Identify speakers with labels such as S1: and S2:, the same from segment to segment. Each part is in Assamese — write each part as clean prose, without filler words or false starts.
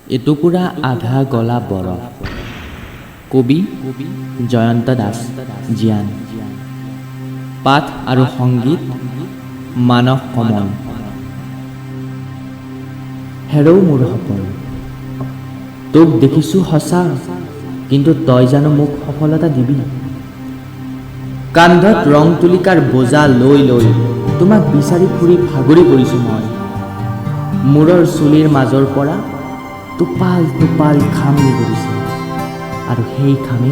S1: এটুকুৰা আধা গলা বৰফ। কবি জয়ন্ত দাস জীয়ান। পাঠ আৰু সংগীত মানস কমল। হেৰৌ মোৰ সপোন, তোক দেখিছোঁ সঁচা, কিন্তু তই জানো মোক সফলতা দিবি? কান্ধত ৰং তুলিকাৰ বোজা লৈ লৈ তোমাক বিচাৰি ফুৰি ভাগৰি পৰিছোঁ মই। মূৰৰ চুলিৰ মাজৰ পৰা টোপাল টোপাল ঘাম নিগৰিছে আৰু সেই ঘামে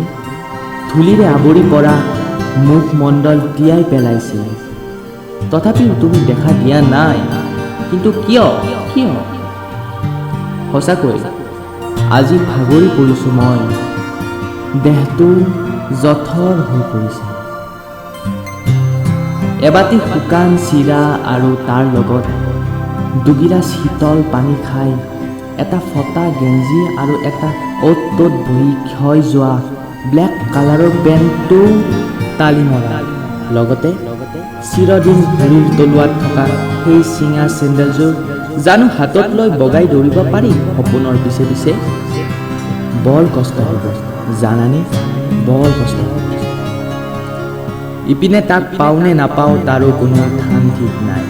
S1: ধূলিৰে আৱৰি পৰা মুখমণ্ডল তিয়াই পেলাইছে। তথাপিও তুমি দেখা দিয়া নাই। কিন্তু কিয়, কিয়? সঁচাকৈ আজি ভাগৰি পৰিছোঁ মই। দেহটো জঠৰ হৈ পৰিছে। এবাতি শুকান চিৰা আৰু তাৰ লগত দুগিলাচ শীতল পানী খাই, এটা ফটা গেঞ্জি আৰু এটা অ'ত ত'ত বহি ক্ষয় যোৱা ব্লেক কালাৰৰ পেণ্টটো তালি মৰা, লগতে চিৰদিন ভৰিৰ তলুৱাত থকা সেই চিঙা চেণ্ডেলযোৰ জানো হাতত লৈ বগাই দৌৰিব পাৰি সপোনৰ পিছে পিছে? বৰ কষ্ট হ'ব, জানানে? বৰ কষ্ট হ'ব। ইপিনে তাক পাওঁ নে নাপাওঁ তাৰো কোনো থান ঠিক নাই।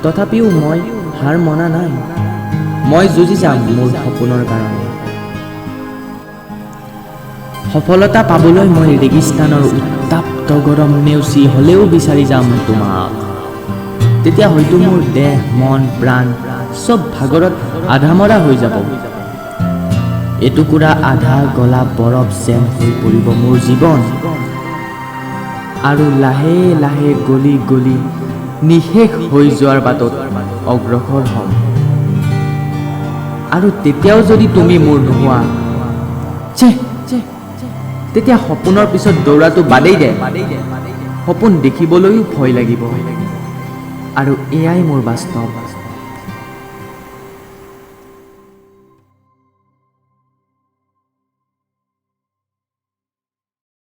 S1: তথাপিও মই হাৰ মনা নাই। মই যুঁজি যাম মোৰ সপোনৰ কাৰণে। সফলতা পাবলৈ মই ৰেগিস্তানৰ উত্তাপ্ত গৰম নেওচি হ'লেও বিচাৰি যাম তোমাক। তেতিয়া হয়তো মোৰ দেহ, মন, প্ৰাণ চব ভাগৰত আধামৰা হৈ যাব। এটুকুৰা আধা গলা বৰফ যেন হৈ পৰিব মোৰ জীৱন আৰু লাহে লাহে গলি গলি নিঃশেষ হৈ যোৱাৰ বাটত অগ্ৰসৰ হ'ম। আৰু তেতিয়াও যদি তুমি মোৰ নোহোৱা, ছেহ, তেতিয়া সপোনৰ পিছত দৌৰাটো বাদেই দে, সপোন দেখিবলৈও ভয় লাগিব। আৰু এয়াই মোৰ বাস্তৱ।